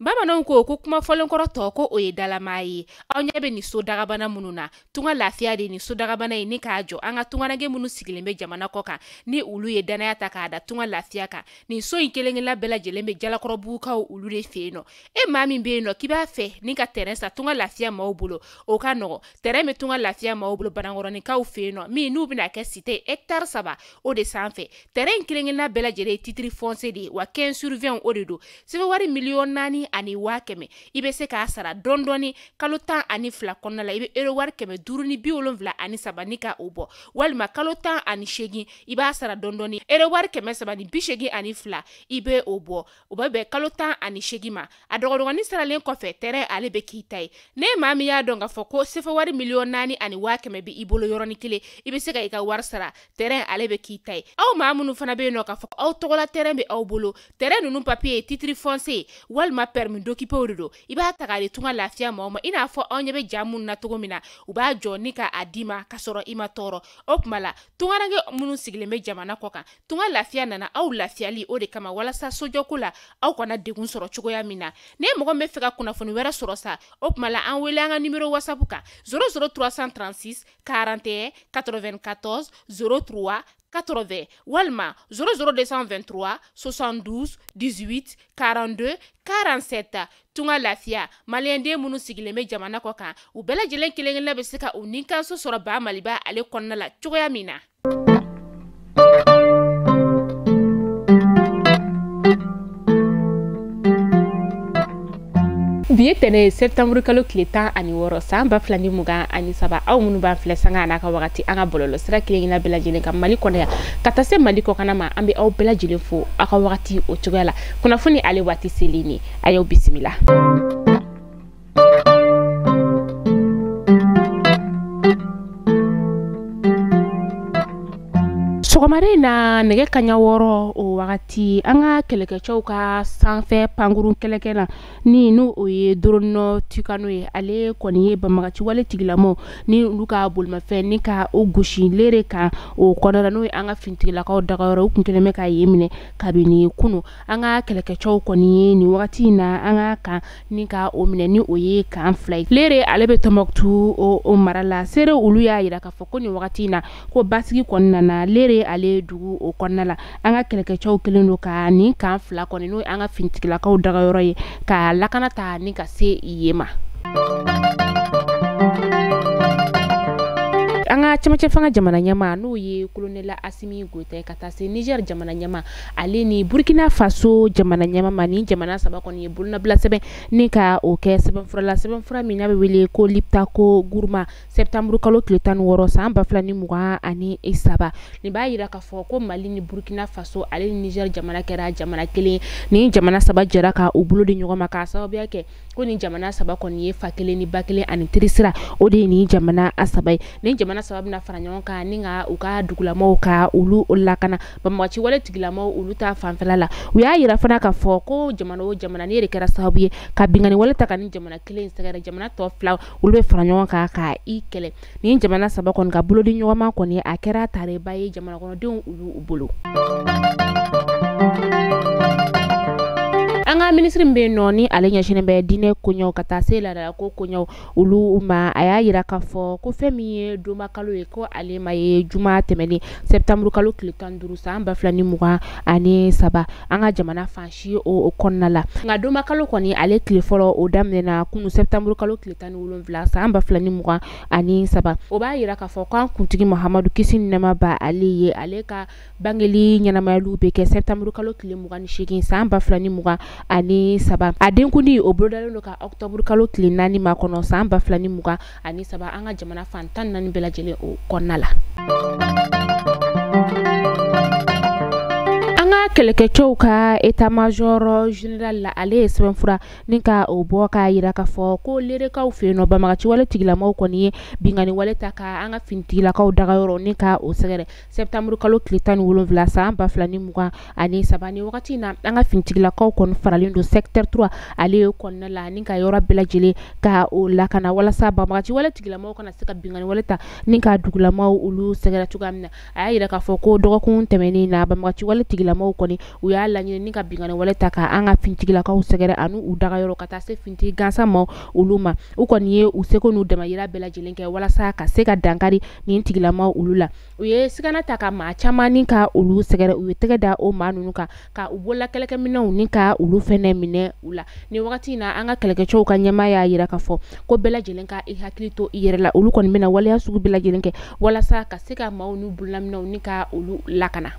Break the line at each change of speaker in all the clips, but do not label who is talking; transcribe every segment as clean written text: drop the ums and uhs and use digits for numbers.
Bamananw ko ko kuma fɔlenkɔrɔ tɔ ko o ye dalamaa ye. Aw ɲɛ bɛ nin so dagabana minnu na, tunga lafiya de nin so dagabana ye ni k'a jɔ an ka tungaranke minnu sigilen bɛ jamana kɔ kan, ni olu ye danaya ta k'a da tunga lafiya kan. Nin so in kelen-kelenna bɛɛ lajɛlen bɛ Jalakɔrɔbugukaw olu de fɛ yen nɔ. E maa min bɛ yen nɔ k'i b'a fɛ ni ka terrain san tunga lafiya maaw bolo, o ka nɔgɔ. Terrain bɛ tunga lafiya maaw bolo Banankɔrɔninkaw fɛ yen nɔ, min n'u bɛna kɛ cité hectare 3 o de sanfɛ. Terrain in kelen-kelenna bɛɛ lajɛlen ye titre foncier de ye, wa 15 sur 20 o de don. Sɛbɛn wari 4,100,000 i bɛ se k'a sara dɔɔni dɔɔni kalo 12 kɔnɔna la. I bɛ euro wari 573 ni ka o bɔ, walima kalo 18 i b'a sara dɔɔni dɔɔni euro wari 382 i bɛ o bɔ. O bɛ bɛn kalo 18 ma. A dɔgɔdɔgɔnin saralen kɔfɛ, terrain ale bɛ k'i ta ye. Ne maa min y'a dɔn k'a fɔ ko sefa wari 4,100,000 bɛ i bolo yɔrɔnin kelen, i bɛ se ka i ka wari sara, terrain ale bɛ k'i ta ye. Aw maa minnu fana bɛ yen nɔ k'a fɔ aw tɔgɔla terrain bɛ aw bolo, terrain ninnu papier ye titre foncier walima permis d'occuper de don, i b'a ta k'a di tunga lafiya maaw ma. I n'a fɔ anw ɲɛ bɛ ja minnu na cogo min na, u b'a jɔ ni k'a d'i ma k'a sɔrɔ i ma tɔɔrɔ. O tuma la tungaranke minnu sigilen bɛ jamana kɔ kan, tunga lafiya nana aw lafiyali o de kama, walasa sojɔko la aw kana degun sɔrɔ cogoya min na. Ne mɔgɔ min bɛ fɛ ka kunnafoni wɛrɛ sɔrɔ sa, o tuma la an wele an ka numéro WhatsApp kan 00 336 41 94 03 80 walima 00 223 72 18 42 47. Tunga lafiya maliyɛnden minnu sigilen bɛ jamana kɔ kan, u bɛɛ lajɛlen kelen-kelenna bɛ se ka u nikanso sɔrɔ ba Maliba ale kɔnɔna la cogoya min na. Bi ye tɛnɛ ye septembre kalo tile 16 san 2023. Aw minnu b'an filɛ sanga n'a ka wagati an ka bɔlɔlɔ sira kelen-kelenna bɛɛ lajɛlen kan Mali kɔnɔ yan ka taa se Mali kɔkanna ma, an bɛ aw bɛɛ lajɛlen fo aw ka wagati o cogoya la. Kunnafoni ale waati selen ni a y'aw bisimila. Sɔgɔmada in na nɛgɛ kaɲa 6 o wagati, an ka kɛlɛkɛcɛw ka sanfɛ pankurun kɛlɛkɛ la ni n'o o ye Drone Tucano ye, ale kɔni ye banbagaci wale tigilamɔgɔw ni olu ka bolimafɛn ni ka o gosi lere kan o kɔnɔna, n'o ye an ka finitigilakaw dagayɔrɔ, u kun kɛlen bɛ ka yen minɛ kabini kunu. An ka kɛlɛkɛcɛw kɔni ye nin wagati in na an ka kan ni ka o minɛ ni o ye kan 2 ye. Lere ale bɛ Tɔnbɔkutu o mara la. Seere olu y'a yira k'a fɔ ko nin wagati in na ko basigi kɔni nana lere ale dugu o kɔnɔna la. An ka kɛlɛkɛcɛw kelen don ka nin kan 2 kɔni, n'o ye an ka finitigilakaw dagayɔrɔ ye, ka lakana ta ni ka se yen ma. An ka cɛmancɛ fanga jamana ɲɛmaa n'o ye colonel Assimi Goïta ka taa se Niger jamana ɲɛmaa ale ni Burkina Faso jamana ɲɛmaa ma, ni jamana 3 kɔni ye bolonabila sɛbɛn ni ka o kɛ sɛbɛnfura la, sɛbɛnfura min n'a bɛ wele ko Liptako Gourma, septembre kalo tile 16 san 2023. Nin b'a yira k'a fɔ ko Mali ni Burkina Faso ale ni Niger jamana kɛra jamana kelen. Ni jamana 3 jɛra ka u bolo di ɲɔgɔn ma k'a sababuya kɛ ko ni jamana 3 kɔni ye fa kelen ni ba kelen ani terisira, o de ye nin jamana 3 ye. Ni jamana 3 bɛna fara ɲɔgɔn kan ni ka u ka dugulamaw ka olu lakana banbagaci wale tigilamaw olu ta fanfɛla la. U y'a yira fana k'a fɔ ko jamana o jamana ne de kɛra sababu ye ka binkanni wale ta ka ni jamana kelen sɛgɛrɛ, jamana tɔ 2 olu bɛ fara ɲɔgɔn kan ka i kɛlɛ. Ni jamana 3 kɔni ka bolo di ɲɔgɔn ma kɔni, a kɛra tareba ye jamana kɔnɔdenw olu bolo. An ka minisiri min bɛ yen nɔ ni ale ɲɛsinnen bɛ diinɛ koɲɛw ka taa se laadalako koɲɛw olu ma, a y'a yira k'a fɔ ko fɛn min ye donba kalo ye, ko ale ma ye juma tɛmɛnen septembre kalo tile 15 san 2023 an ka jamana fan si o kɔnɔna la. Nka donba kalo kɔni ale tile fɔlɔ o daminɛna kunu septembre kalo tile 17 san 2023. O b'a yira k'a fɔ k'an kuntigi Muhamadu kisi ni nɛɛma ba ale ye, ale ka bangeli ɲɛnamayaliw bɛ kɛ septembre kalo tile 28 san 2023. A denkundi o bolodalen don ka octobre kalo tile 4 ma kɔnɔ san 2023 an ka jamana fan 14 bɛɛ lajɛlen o kɔnɔna la. An ka kɛlɛkɛcɛw ka état-major général la, ale ye sɛbɛnfura ni ka o bɔ k'a yira k'a fɔ ko lerekaw fɛ yen nɔ banbagaci wale tigilamɔgɔw kɔni ye binkanni wale ta ka an ka finitigilakaw dagayɔrɔ ni ka o sɛgɛrɛ septembre kalo tile 17 san 2023. Ni wagati in na an ka finitigilakaw kɔni faralen don secteur 3 ale kɔnɔna la ni ka yɔrɔ bɛɛ lajɛlen ka o lakana walasa banbagaci wale tigilamɔgɔw kana se ka binkanni wale ta ni ka dugulamaw olu sɛgɛrɛ cogoya min na. A y'a yira k'a fɔ ko dɔgɔkun tɛmɛnen na banbagaci wale tigilamɔgɔw kɔni kɔni u y'a laɲini ni ka binkanni wale ta ka an ka fintigilakaw sɛgɛrɛ ani u dagayɔrɔ ka taa se fintigi gansan ma olu ma. U kɔni ye u seko n'u damayira bɛɛ lajɛlen kɛ walasa ka se ka dankari nin tigilamaw olu la. U ye sigana ta ka maa caman ni ka olu sɛgɛrɛ, u ye tɛgɛ da o maa ninnu kan ka u bolola kɛlɛkɛminɛnw ni ka olu fɛnɛ minɛ u la. Nin wagati in na an ka kɛlɛkɛcɛw ka ɲɛmaa y'a yira k'a fɔ ko bɛɛ lajɛlen ka i hakili to i yɛrɛ la, olu kɔni bɛna waleya sugu bɛɛ lajɛlen kɛ walasa ka se ka maaw n'u bololaminɛw ni ka olu lakana.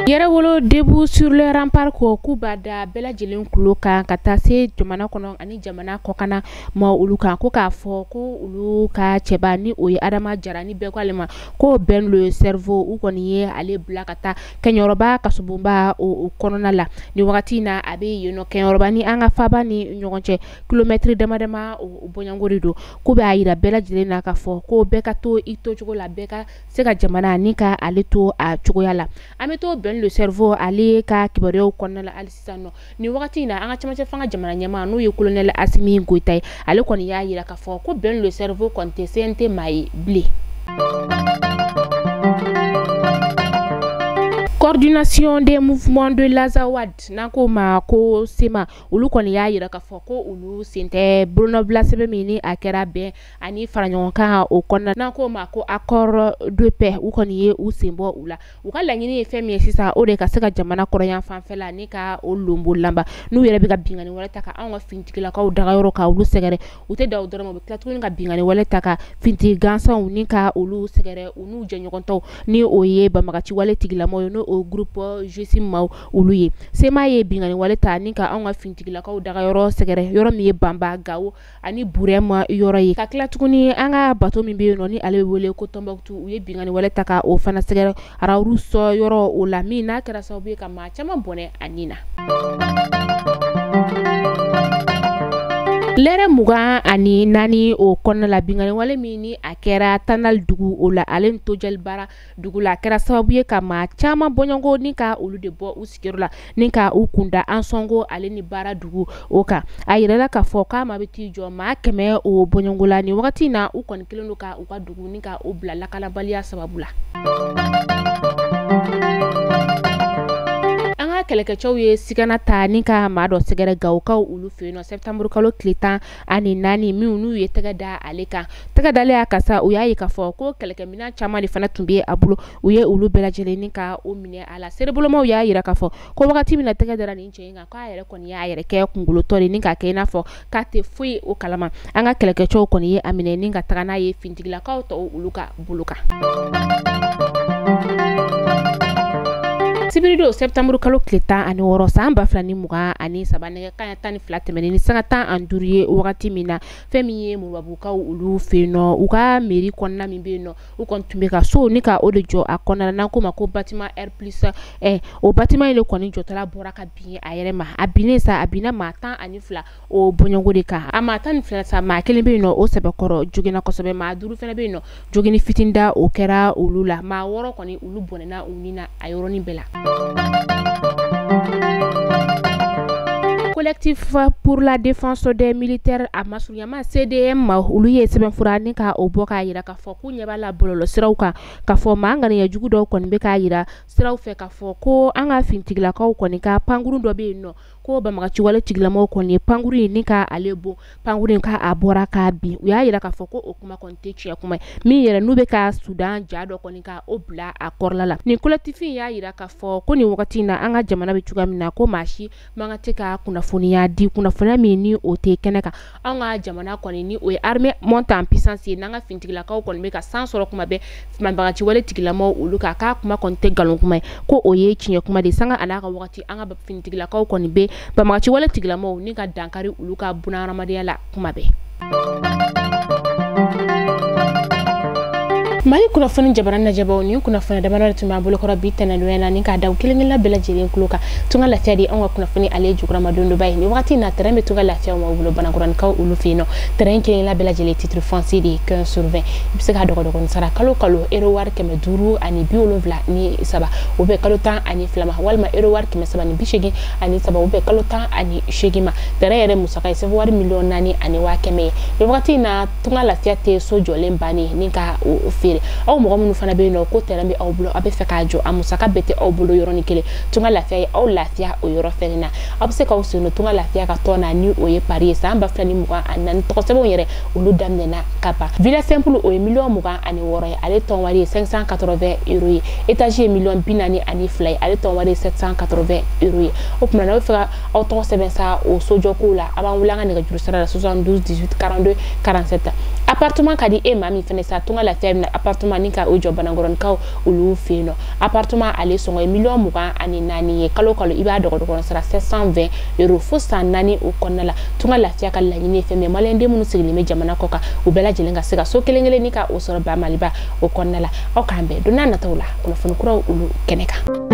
Yɛrɛwolo Debout sur le rempart ko k'u b'a da bɛɛ lajɛlen kulo kan ka taa se jamana kɔnɔ ani jamana kɔkanna ma olu kan, ko k'a fɔ ko olu ka cɛba ni o ye Adama Jara ni bɛɛ ko ale ma ko Ben le cerveau, u kɔni ye ale bila ka taa Kɛɲɔrɔba kasobonba o kɔnɔna la. Nin wagati in na a bɛ yen nɔ Kɛɲɔrɔba ni an ka faba ni ɲɔgɔn cɛ kilomɛtiri dama dama o bɔɲɔgɔnko de don. K'u b'a yira bɛɛ lajɛlen na k'a fɔ ko bɛɛ ka to i tocogo la, bɛɛ ka se ka jamana ni ka ale to a cogoya la. An bɛ to Ben le cerveau ale ka kibaruyaw kɔnɔna la hali sisan nɔ. Nin wagati in na an ka cɛmancɛ fanga jamana ɲɛmaa n'o ye colonel Assimi Goïta ye, ale kɔni y'a yira k'a fɔ ko Ben le cerveau kɔni tɛ CNT maa ye bilen. Coordination des mouvements de l'Azawad n'an k'o ma ko SEMA, olu kɔni y'a yira k'a fɔ ko olu sen tɛ bolonɔbila sɛbɛn min ni a kɛra bɛn ani faraɲɔgɔnkan o kɔnɔna, n'an k'o ma ko accord de paix, u kɔni ye u sen bɔ u la. U ka laɲini ye fɛn min ye sisan, o de ka se ka jamana kɔrɔyan fanfɛla ni ka o lonbo lanba, n'u yɛrɛ bɛ ka binkanni wɛrɛ ta ka anw ka fintigilakaw dagayɔrɔ ka olu sɛgɛrɛ. U tɛ da o dɔrɔn ma, u bɛ tila tuguni ka binkanni wɛrɛ ta ka fintigi gansanw ni ka olu sɛgɛrɛ u n'u jɛɲɔgɔntɔw ni o ye banbagaci wale tigilamɔgɔw ye, n'o o groupe GSIM maaw olu ye. SEMA ye binkanni wale ta ni ka anw ka fintigilakaw dagayɔrɔ sɛgɛrɛ, yɔrɔ min ye Banba, Gawo ani Burɛma yɔrɔ ye. Ka tila tuguni an ka bato min bɛ yen nɔ ni ale bɛ wele ko Tɔnbɔkutu, u ye binkanni wale ta ka o fana sɛgɛrɛ Rawuruso yɔrɔ o la, min n'a kɛra sababu ye ka maa caman bɔnɛ a nin na. Lɛrɛ 24 o kɔnɔna la, binkanni wale min ni a kɛra Tanal dugu o la, ale ni Tojalibara dugu la, a kɛra sababu ye ka maa caman bɔɲɔgɔnko ni ka olu de bɔ u sigiyɔrɔ la ni ka u kunda Ansɔngo ale ni Baara dugu o kan. A yirala k'a fɔ k'a ma bɛ t'i jɔ maa 100 o bɔɲɔgɔnko la. Nin wagati in na u kɔni kɛlen don ka u ka dugu ni ka u bila lakanabaliya sababu la. An ka kɛlɛkɛcɛw ye sigana ta ni ka maa dɔ sɛgɛrɛ Gawokaw olu fɛ yen nɔ septembre kalo tile 14 min n'u ye tɛgɛ da ale kan. Tɛgɛ dalen a kan sa, u y'a ye k'a fɔ ko kɛlɛkɛminɛn caman de fana tun bɛ a bolo, u ye olu bɛɛ lajɛlen ni ka o minɛ a la. Serebolomaw y'a yira k'a fɔ ko wagati min na tɛgɛ dara nin cɛ in kan, k'a yɛrɛ kɔni y'a yɛrɛ kɛ kunkolotɔ de ni k'a kɛ i n'a fɔ k'a tɛ foyi o kalama. An ka kɛlɛkɛcɛw kɔni ye a minɛ ni ka taga n'a ye fintigilakaw tɔw olu ka bolo kan. Sibiridon septembre kalo tile 16 san 2023 nɛgɛ kanɲɛ 12 tɛmɛnen ni sanga 15 ye wagati min na, fɛn min ye Moribabukaw olu fɛ yen nɔ, u ka mairie kɔnɔna min bɛ yen nɔ, u kɔni tun bɛ ka so ni ka o de jɔ a kɔnɔna na, n'an k'o ma ko bâtiment R plus o bâtiment in de kɔni jɔtɔla bɔra ka bin a yɛrɛ ma. A binnen sa, a binna maa 12 o bɔɲɔgɔnko de kan. A maa 12 sa, maa 1 bɛ yen nɔ o sɛbɛkɔrɔ joginna kosɛbɛ, maa 5 fana bɛ yen nɔ joginni fitinin da o kɛra olu la, maa 6 kɔni olu bɔnɛna u ni na a yɔrɔnin bɛɛ la. Collectif pour la défense des militaires a masurunyama CDM olu ye sɛbɛnfura ni ka o bɔ k'a yira k'a fɔ k'u ɲɛ b'a la bɔlɔlɔsiraw kan, k'a fɔ maa ŋaniya jugu dɔw kɔni bɛ k'a yira siraw fɛ k'a fɔ ko an ka fintigilakaw kɔni ka pankurun dɔ bɛ yen nɔ, ko banbagaciwale tigilamɔgɔw kɔni ye pankurun in ni ka ale bon, pankurun in k'a bɔra k'a bin. U y'a yira k'a fɔ ko o kuma kɔni tɛ tiɲɛ kuma ye, min yɛrɛ n'u bɛ ka Sudan ja dɔ kɔni ka o bila a kɔrɔla la. Nin collectif in y'a yira k'a fɔ ko nin wagati in na an ka jamana bɛ cogoya min na, ko maa si man ka se ka kunnafoniya di, kunnafoniya min ni o tɛ kɛnɛ kan. Anw ka jamana kɔni ni o ye armée monte en puissance ye, n'an ka fintigilakaw kɔni bɛ ka san sɔrɔ kuma bɛɛ banbagaciwale tigilamɔgɔw olu kan, k'a kuma kɔni tɛ nkalon kuma ye, ko o ye tiɲɛ kuma de ye. Sanga a n'a ka wagati, an ka fintigilakaw kɔni bɛ banbagaciwale tigilamɔgɔw ni ka dankari olu ka bunahadamadenya la kuma bɛɛ. Mali kunnafoni jabara lajɛbaw, nin kunnafoni damadɔ de tun b'an bolokɔrɔ bi tɛnɛndonya na, ni k'a da u kelen kelenna bɛɛ lajɛlen tulo kan. Tunga Lafiya de anw ka kunnafoni ale jukɔrɔmadondoba ye. Nin wagati in na terrain bɛ Tunga Lafiya maaw bolo Banankɔrɔnikaw olu fɛ yen nɔ. Terrain kelen kelenna bɛɛ lajɛlen titre foncier de ye 15 sur 20. I bɛ se k'a dɔgɔdɔgɔnin sara kalo kalo euro wari 573, o bɛ kalo 12 ma, walima euro wari 383, o bɛ kalo 18 ma. Terrain yɛrɛ musaka ye sɛbɛn wari 4,1 million ye. Nin wagati in na Tunga Lafiya tɛ so jɔlen bannen ni ka o feere. kelen. Aw mɔgɔ minnu fana bɛ yen nɔ ko terrain bɛ aw bolo, aw bɛ fɛ k'a jɔ, a musaka bɛɛ tɛ aw bolo yɔrɔnin kelen, Tunga Lafiya ye aw lafiya o yɔrɔ fɛnɛ na. Aw bɛ se k'aw sen don Tunga Lafiya ka tɔn na ni o ye Paris ye san 2024 tɔgɔ sɛbɛnw yɛrɛ olu daminɛna ka ban. Villa simple o ye 26 millions ye, ale tɔn wari ye 580 euros ye. Étage ye 42 millions ye, ale tɔn wari ye 780 euros ye. O tuma n'aw bɛ fɛ ka aw tɔgɔ sɛbɛn sa o sojɔkow la, a b'an wele an ka nɛgɛjuru sira la 72 18 42 47. Appartement ka di e maa min fɛnɛ sa, Tunga Lafiya bɛna appartement ni ka o jɔ Banankɔrɔnikaw olu fɛ yen nɔ. Appartement ale sɔngɔ ye 24 millions ye, kalo kalo i b'a dɔgɔdɔgɔ sara 720 euros fo san 4 o kɔnɔna la. Tunga Lafiya ka laɲini ye fɛn min ye, maliyɛnden minnu sigilen bɛ jamana kɔ kan, u bɛɛ lajɛlen ka se ka so kelen kelen ni ka o sɔrɔ ba Maliba o kɔnɔna la. Aw k'an bɛn don n'a nataw la kunnafoni kuraw olu kɛnɛ kan.